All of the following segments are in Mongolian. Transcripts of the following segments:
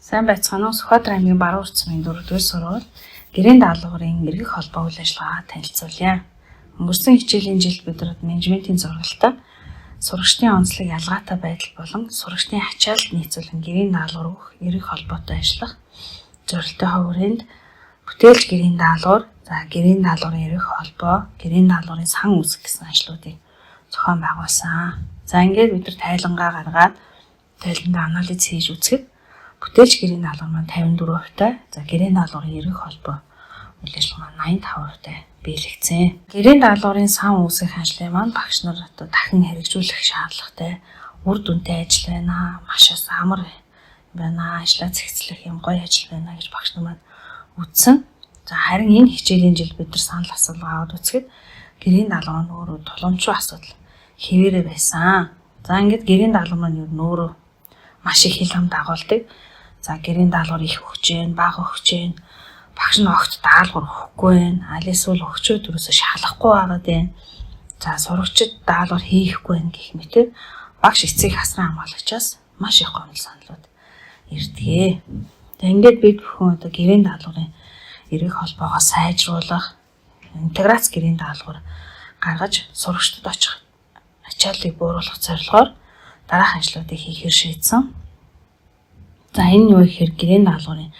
Сайн байцгаана уу? Сүхбаатар аймгийн Баруун Уртсмын 4-р сургууль гэрийн даалгаврын эргэх холбоо үйл ажиллагаа танилцуулъя. Өнгөрсөн хичээлийн жилд бид нар менежментийн сургалтаа сурагчдын онцлог ялгаатай байдал болон сурагчдын ачаалалд нийцүүлэн гэрийн даалгавар өгөх эргэх холбоотой ажиллах зорилттой хүрээнд бүтээлч гэрийн даалгавар, за гэрийн даалгаврын эргэх холбоо, гэрийн даалгаврын сан үүсгэх гэсэн ажлуудыг зохион байгуулсан. За ингээд бид нар тайлангаа гаргаад тайландаа анализ хийж үзэхэд бүтээлч гэрийн даалгавар маань 54%-тай, за гэрийн даалгаврын эргэх холбоо үйл ажиллагаа маань 85%-тай биелэгдсэн. Гэрийн даалгаврын сан үүсгэх ажлын маань багш нар одоо дахин хэрэгжүүлэх шаардлагатай үр дүнтэй ажил байна. Маш амар байна. Ажлаа зэгцлэх юм гоё ажил байна гэж багш нар маань үзсэн. За харин энэ хичээлийн жил бид нар санал асуулга аваад үзэхэд гэрийн даалгавар нь өөрөө тулгамдчгүй асуудал хэвээрээ байсан. За ингээд гэрийн даалгавар маань ер нь өөрөө маш их хил хам дагуулдаг. За гэрийн даалгавар их өгч гэн, бага өгч гэн. Багш нь огт даалгавар өгөхгүй байна. Аль эсвэл өгчөөд юусоо шалгахгүй байгаад байна. За сурагчид даалгавар хийхгүй байна гэх мэтээр багш эцэг хасран хамгаалагчаас маш их гомдол саналууд ирдэг. За ингээд бид бүхэн одоо гэрийн даалгаврын эргэх холбоогоо сайжруулах, интеграц гэрийн даалгавар гаргаж сурагчдад очих ачааллыг бууруулах зорилгоор дараах ажлуудыг хийхээр шийдсэн. За энэ нь юу гэхээр гэрийн даалгаврын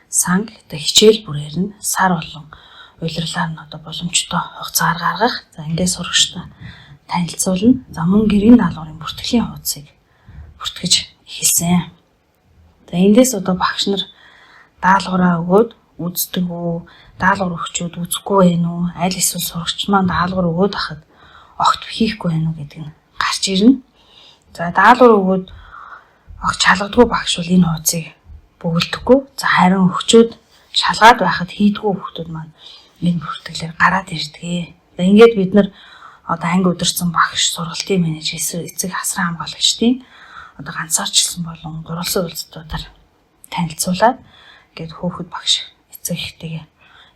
санг одоо хичээл бүрээр нь сар болон улирлаар нь одоо боломжтой хугацаар гаргах. За ингээд сурагчдаа танилцуулна. За мөн гэрийн даалгаврын бүртгэлийн хуудсыг бүртгэж эхэлсэн. За эндээс одоо багш нар даалгавраа өгөөд үздэг үү, даалгавар өгчөөд үзэхгүй байх уу, аль эсвэл сурагч маань даалгавар өгөөд ахад огт хийхгүй байх уу гэдэг нь гарч ирнэ. За даалгавар өгөөд огт шалгадгүй багш бол энэ хуудсыг бөглөдөхгүй. За харин өгчөөд шалгаад байхад хийдгүү хүмүүс маань энэ бүртгэлээр гараад ирдэг. За ингээд бид нар одоо анги удирдсан багш, сургалтын менежер, эцэг хасран хамгаалагчдын одоо ганцаарчилсан болон гурвалсан уулзалтуудаар танилцуулаад ингээд хүүхэд багш эцэг эхтэйгээ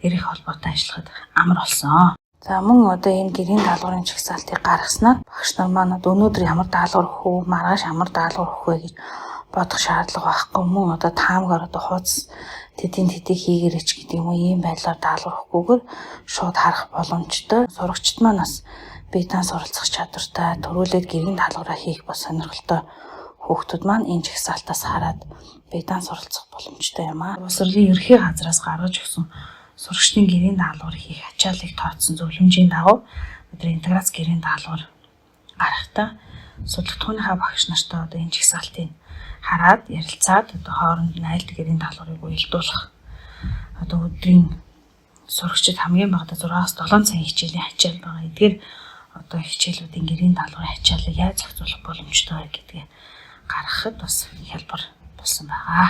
эрэх холбоотой ажиллахад амар болсон. За мөн одоо энэ гэрийн даалгаврын жагсаалтыг гаргаснаар багш нар маань одоо өнөөдөр ямар даалгавар өгөх үү, маргааш ямар даалгавар өгөх вэ гэж бодох шаардлага байхгүй. Мөн одоо таамгаар одоо хуудас тэдийн тэдийг хийгээрэй ч гэдэг юм уу, ийм байдлаар даалгавар өгөхгүйгээр шууд харах боломжтой. Сурагчид маань бас биетэн суралцах чадвартай, төрүүлээд гэрийн даалгавраа хийх бас сонирхолтой хүүхдүүд маань энэ жагсаалтаас хараад биетэн суралцах боломжтой юм аа. Боловсролын ерөнхий газраас гаргаж өгсөн сурагчдын гэрийн даалгавар хийх ачааллыг тооцсон зөвлөмжийн дагуу бид нар интеграц гэрийн даалгавар гаргахдаа судлагдахууныхаа багш нартай одоо энэ жагсаалтыг хараад ярилцаад одоо хооронд нь аль гэрийн даалгаврыг уялдуулах одоо өдрийн сурагчид хамгийн багадаа 6-аас 7 цагийн хичээлийн ачаал байгаа. Эдгээр одоо хичээлүүдийн гэрийн даалгаврын ачааллыг яаж зохицуулах боломжтой вэ гэдгээ гаргахад бас хялбар болсон байгаа.